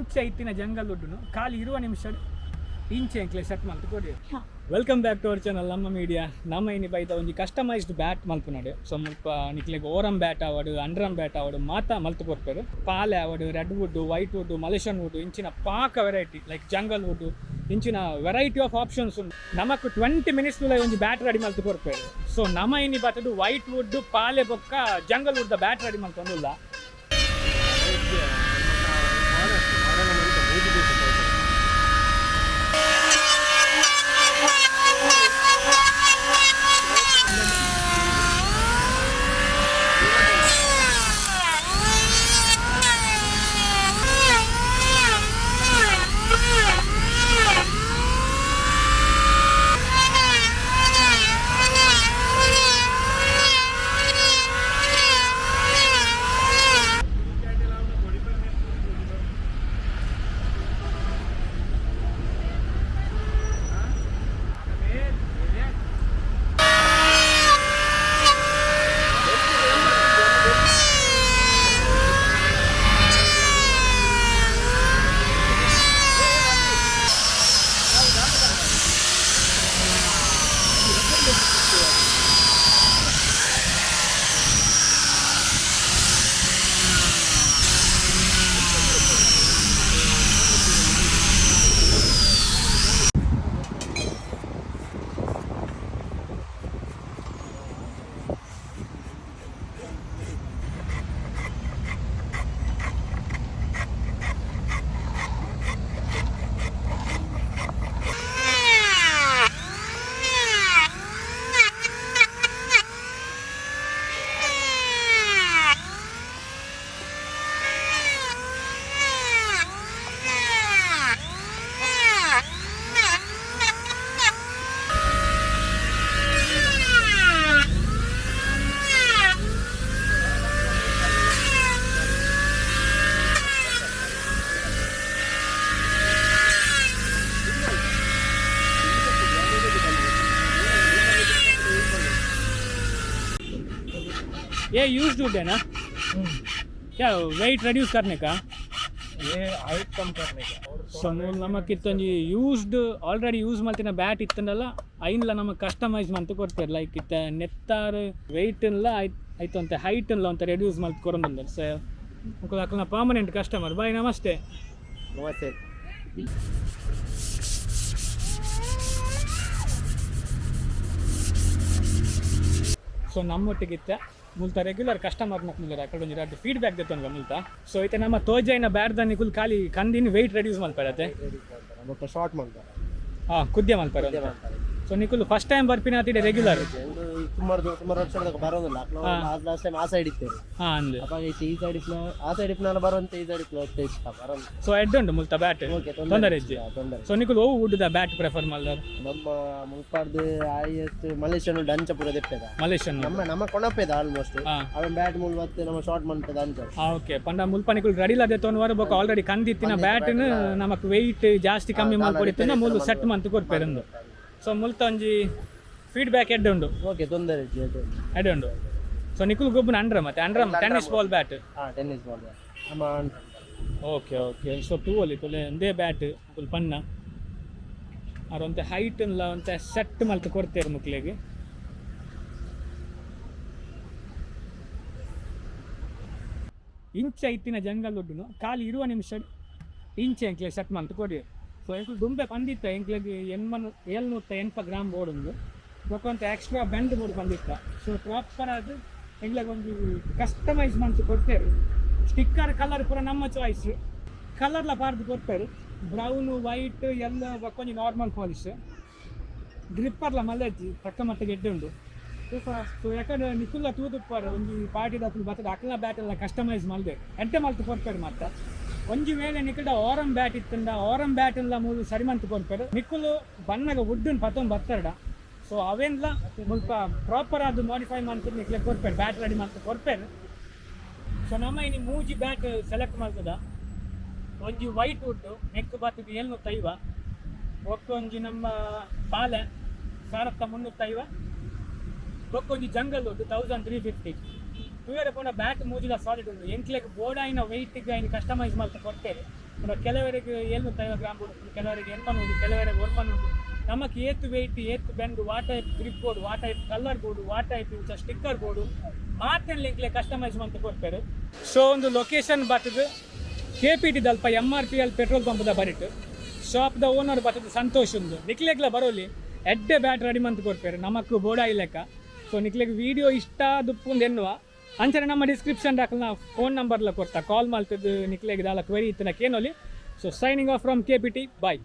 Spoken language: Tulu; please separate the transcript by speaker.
Speaker 1: ಇಂಚ ಇತ್ತಿನ ಜಂಗಲ್ ವುಡ್ನು ಖಾಲಿ 20 ನಿಮಿಷ ಇಂಚೆ ಎಂಕ್ಲೆ ಸೆಟ್ ಮಲ್ತ್ ಕೊಡಿ. Welcome back to our channel ನಮ್ಮ ಮೀಡಿಯಾ. ನಮ್ಮ ಇನಿ ಬೈದ ಒಂಜಿ ಕಸ್ಟಮೈಸ್ಡ್ ಬ್ಯಾಟ್ ಮಲ್ಪುನಡೆ. ಸೊ ಮುಲ್ಪ ನಿಕ್ಲೆಗ್ ಓರಂ ಬ್ಯಾಟ್ ಆವಡು, ಅಂಡ್ರಮ್ ಬ್ಯಾಟ್ ಆವಡು, ಮಾತ ಮಲ್ತ್ ಕೊರ್ಪೆರು. ಪಾಲೆ ಆವಡು, red wood, white wood, Malaysian wood, ಇಂಚಿನ ಪಾಕ ವೆರೈಟಿ, ಲೈಕ್ ಜಂಗಲ್ ವುಡ್, ಇಂಚಿನ ವೆರೈಟಿ ಆಫ್ ಆಪ್ಷನ್ಸ್ ಉಂಡು. ನಮಕ್ 20 ಮಿನಿಟ್ಸ್ ಒಂಜಿ ಬ್ಯಾಟ್ ರೆಡಿ ಮಲ್ತ್ ಕೊರ್ಪೆರು. ಸೊ ನಮ ಇನಿ ಬತ್ತದು ವೈಟ್ ವುಡ್, ಪಾಲೆ ಬೊಕ್ಕ ಜಂಗಲ್ ವುಡ್ ಬ್ಯಾಟ್ ರೆಡಿ ಮಲ್ತೊಂದುಲ್ಲ. ये यूज्ड वुड है ना क्या? वेट रिड्यूस करने का?
Speaker 2: ये हाइट कम करने का और
Speaker 1: ಸೊ ನಮಕ್ ಇತ್ತೊಂಜಿ ಯೂಸ್ಡ್, ಆಲ್ರೆಡಿ ಯೂಸ್ ಮಲ್ತಿನ ಬ್ಯಾಟ್ ಇತ್ತಂಡಲ್ಲ, ಐನ್ಲ ನಮಕ್ ಕಸ್ಟಮೈಸ್ ಮಂತ್ ಕೊಡ್ತಾರೆ. ಲೈಕ್ ಇತ್ತ ನೆತ್ತಾರು ವೆಯ್ಟ್ನ್ಲ ಐತು ಅಂತ ಹೈಟ್ನ್ಲ ಅಂತ ರೆಡ್ಯೂಸ್ ಮಲ್ತ್ ಕೊರೊಂದುಲ್ಲೆರ್. ಸೊ ಮುಕುಲು ಅಕಲ್ನ ಪರ್ಮನೆಂಟ್ ಕಸ್ಟಮರ್. ಬಾಯ್, ನಮಸ್ತೆ.
Speaker 2: ನಮಸ್ತೆ.
Speaker 1: ಸೊ ನಮ್ಮೊಟ್ಟಿಗೆ ಇತ್ತ ಮುಲ್ತ ರೆಗ್ಯುಲರ್ ಕಸ್ಟಮರ್ ನಕ್ಲು ಅಕಡೆ ಒಂಜಿ ರಡ್ಡ್ ಫೀಡ್ಬ್ಯಾಕ್ ದೆತ್ತೊನ್ಗ ಮುಲ್ತ. ಸೊ ಇತ್ತೆ ನಮ್ಮ ತೋಜಾಯಿನ ಬ್ಯಾಟ್ ನಿಕುಲು ಖಾಲಿ ಕಂದಿನ ವೆಯ್ಟ್ ರೆಡ್ಯೂಸ್ ಮಲ್ಪರತೆ?
Speaker 2: ಬೊಕ್ಕ ಶಾರ್ಟ್ ಮಾಡ್ತಾರೆ.
Speaker 1: ಹಾಂ, ಕುದ್ಯ ಮಲ್ಪರ. ಸೊ ನಿಕುಲು ಫಸ್ಟ್ ಟೈಮ್ ಬರ್ಪಿನ ಅತಿಡೆ ರೆಗ್ಯುಲರ್?
Speaker 2: ಒಂದು ಸುಮಾರು ಸುಮಾರು ವರ್ಷದ ಬರೋದಿಲ್ಲ. ಲಾಸ್ಟ್ ಟೈಮ್ ಆ ಸೈಡ್ ಇತ್ತೇವೆ.
Speaker 1: ಹಾಂ, ಅಂದ್.
Speaker 2: ಅಪ್ಪ ಈ ಸೈಡ್ ಇಪ್ನ, ಆ ಸೈಡ್ ಇಪ್ನ ಬರುವಂತ, ಈ ಸೈಡ್ ಇಪ್ನ ಇಷ್ಟ ಬರೋದು.
Speaker 1: ಸೊ ಎಡ್ಡೆ ಉಂಡು ಮುಲ್ತ ಬ್ಯಾಟ್?
Speaker 2: ಓಕೆ.
Speaker 1: ತೊಂದರೆ ಇಜ್ಜಿ?
Speaker 2: ತೊಂದರೆ.
Speaker 1: ಸೊ ನಿಕುಲು ಒವು ವುಡ್ದ ಬ್ಯಾಟ್ ಪ್ರೆಫರ್ ಮಲ್ದರ್?
Speaker 2: ನಮ್ಮ ಮುಲ್ಪಾರ್ದು ಆಯತ್ ಮಲೇಷ್ಯನ್ ಅಂಚ ಪೂರ ದೆಪ್ಪೆದ.
Speaker 1: ಮಲೇಷ್ಯನ್?
Speaker 2: ನಮ್ಮ ನಮ್ಮ ಕೊಣಪೆದ ಆಲ್ಮೋಸ್ಟ್. ಅವನ್ ಬ್ಯಾಟ್ ಮೂಲ್ ಬತ್ತೆ ನಮ್ಮ ಶಾರ್ಟ್ ಮಂಪೆದ ಅಂಚ.
Speaker 1: ಓಕೆ, ಪಂಡ ಮುಲ್ಪ ನಿಕುಲು ರೆಡಿಲ ದೆತ್ತೊನ್ವಾರ ಬೊಕ್ಕ ಆಲ್ರೆಡಿ ಕಂದಿತ್ತಿನ ಬ್ಯಾಟ್ನ್ ನಮಕ್ ವೆಯ್ಟ್ ಜಾಸ್ತಿ ಕಮ್ಮಿ ಮಲ್ಪೊಡಿತ್ತಿನ ಮೂಲು ಸೆಟ್ ಮಂತ್ ಕೊರ್ಪೆರಂದು. ಸೊ ಮುಲ್ತ ಒಂಜಿ ಫೀಡ್ಬ್ಯಾಕ್ ಎಡ್ಡೆ ಉಂಡು?
Speaker 2: ಓಕೆ, ತೊಂದರೆ ಇಜ್ಜಿ, ಎಡ್ಡೆ ಉಂಟು.
Speaker 1: ಎಡ್ಡೆ ಉಂಡು. ಸೊ ನಿಕುಲು ಗೊಬ್ಬುನ ಅಂಡ್ರ ಮತ್ತೆ ಅಂಡ್ರಮ್ ಟೆನ್ನಿಸ್ ಬಾಲ್ ಬ್ಯಾಟ್?
Speaker 2: ಹಾ, ಟೆನ್ನಿಸ್ ಬಾಲ್ ನಮ್ಮ.
Speaker 1: ಓಕೆ ಓಕೆ, ಸೊ ತೂವೊಲಿ, ತುಲೆ ಒಂದೇ ಬ್ಯಾಟ್ ಫುಲ್ ಪನ್ನ ಆರ್ ಒಂತೆ ಹೈಟ್ ಉನ್ಲ ಒಂತೆ ಸೆಟ್ ಮಲ್ತ್ ಕೊರ್ತೆರ್ ಮುಕ್ಲೆಗ್. ಇಂಚ ಇತ್ತಿನ ಜಂಗಲ್ ವುಡ್ನು ಖಾಲಿ 20 ನಿಮಿಷ ಇಂಚ ಎಂಕ್ಲೆ ಸೆಟ್ ಮಲ್ತ್ ಕೊಡಿ. ಸೊ ಎಂಕ್ಲು ದುಂಬೆ ಪಂದಿತ್ತ, ಎಂಕ್ಲೆಗ್ 780 ಗ್ರಾಮ್ ಬೋಡುಂದು, ಬೊಕ್ಕ ಒಂತೆ ಎಕ್ಸ್ಟ್ರಾ ಬೆಂಡ್ ಬೋಡು ಪಂದಿತ್ತ. ಸೊ ಪ್ರಾಪರ್ ಆದ್ ಎಂಕ್ಲೆಗ್ ಒಂಜಿ ಕಸ್ಟಮೈಸ್ ಮಲ್ತ್ ಕೊರ್ತೆರ್. ಸ್ಟಿಕ್ಕರ್ ಕಲರ್ ಪೂರ ನಮ್ಮ ಚಾಯ್ಸ್, ಕಲರ್ಲ ಪಾಡ್ದ್ ಕೊರ್ಪೆರ್, ಬ್ರೌನ್, ವೈಟ್, ಎಲ್ಲೋ, ಬೊಕ್ಕ ಒಂಜಿ ನಾರ್ಮಲ್ ಪಾಲಿಶ್. ಗ್ರಿಪ್ಪರ್ಲ ಮಲ್ಲೆಜ್ಜಿ, ತಕ್ಕ ಮಟ್ಟಿಗೆ ಎಡ್ಡೆ ಉಂಡು. ಸೊ ಯಾಕಂದ್ರೆ ನಿಕುಲ್ಲ ತೂದುಪ್ಪರ್, ಒಂಜಿ ಪಾರ್ಟಿದಕುಲು ಬತ್ತದ ಅಕ್ಲ ಬ್ಯಾಟ್ ಎಲ್ಲ ಕಸ್ಟಮೈಸ್ ಮಲ್ದೆ ಎಡ್ಡೆ ಮಲ್ತ್ ಕೊರ್ಪೆರ್. ಮತ್ತೆ ಒಂಜಿ ವೇಳೆ ನಿಕುಲ್ಡ ಓರಂ ಬ್ಯಾಟ್ ಇತ್ತಂಡ, ಓರಂ ಬ್ಯಾಟ್ ಎಲ್ಲ ಮೂಲು ಸರಿ ಮಂತ್ ಕೊರ್ಪೆರ್. ನಿಕುಲು ಬನ್ನಗ ವುಡ್ಡನ್ ಪತ್ತೊಂದು ಬತ್ತರ್ಡ, ಸೊ ಅವೆನ್ಲ ಮುಲ್ಪ ಪ್ರಾಪರ್ ಆದ್ ಮಾಡಿಫೈ ಮಲ್ತ್ ನಿಕ್ಲೆ ಕೊರ್ಪೆರ್, ಬ್ಯಾಟ್ ರೆಡಿ ಮಲ್ತ್ ಕೊರ್ಪೆರ್. ಸೊ ನಮ್ಮ ಇನಿ ಮೂಜಿ ಬ್ಯಾಟ್ ಸೆಲೆಕ್ಟ್ ಮಲ್ತದ. ಒಂಜಿ ವೈಟ್ ವುಡ್, ನೆಕ್ ಬತ್ತದ 750. ಬೊಕ್ಕ ಒಂಜಿ ನಮ್ಮ ಪಾಲೆ, 1350. ಬೊಕ್ಕ ಒಂಜಿ ಜಂಗಲ್ ವುಡ್, 1350. ತೂಯರೆ ಪೋಂಡ ಬ್ಯಾಟ್ ಮೂಜಿಲ ಸಾಲಿಡ್ ಉಂಡು. ಎಂಕ್ಲೆಗ್ ಬೋಡಾಯಿನ ವೆಯ್ಟ್ಗೆ ಐನ್ ಕಸ್ಟಮೈಸ್ ಮಲ್ತ್ ಕೊರ್ತೆರ್. ಕೆಲವರಿಗೆ 750 ಗ್ರಾಮ್ ಬೋಡು, ಕೆಲವರಿಗೆ 800, ಕೆಲವರಿಗೆ 900. ನಮಕ್ ಏತ್ ವೆಯ್ಟ್, ಏತ್ ಬೆಂಡ್, ವಾ ಟೈಪ್ ಗ್ರಿಪ್ ಬೋಡು, ವಾ ಟೈಪ್ ಕಲರ್ ಬೋಡು, ವಾ ಟೈಪ್ ಇಂಚ ಸ್ಟಿಕ್ಕರ್ ಬೋಡು, ಮಾತೆನ್ ಎಂಕ್ಲೆ ಕಸ್ಟಮೈಸ್ ಮಂತ್ ಕೊರ್ಪೆರ್. ಸೊ ಒಂದು ಲೊಕೇಶನ್ ಬತ್ತದು ಕೆಪಿಟಿ ದಲ್ಪ, ಎಮ್ಆರ್ಪಿಎಲ್ ಪೆಟ್ರೋಲ್ ಪಂಪ್ದ ಬರಿಟ್. ಶಾಪ್ದ ಓನರ್ ಬತ್ತದು ಸಂತೋಷ್ ಉಂದು. ನಿಕ್ಲೆಗ್ಲ ಬರೋಲಿ, ಎಡ್ಡೆ ಬ್ಯಾಟ್ ರೆಡಿ ಮಂತ್ ಕೊರ್ಪೆರ್ ನಮಕ್ ಬೋಡಾಯಿ ಲೆಕ್ಕ. ಸೊ ನಿಕ್ಲೆಗ್ ವಿಡಿಯೋ ಇಷ್ಟ ದುಪ್ಪುಂದು ಎನ್ನುವ. ಅಂಚನೆ ನಮ್ಮ ಡಿಸ್ಕ್ರಿಪ್ಷನ್ ದಾಕಲ್ನ ಫೋನ್ ನಂಬರ್ಲ ಕೊರ್ತ, ಕಾಲ್ ಮಲ್ತದ್ದು ನಿಕ್ಲೆಗ್ ದಾಲ ಕ್ವೆರಿ ಇತ್ತಿನ ಕೇನೋಲಿ. So signing off from KPT. Bye.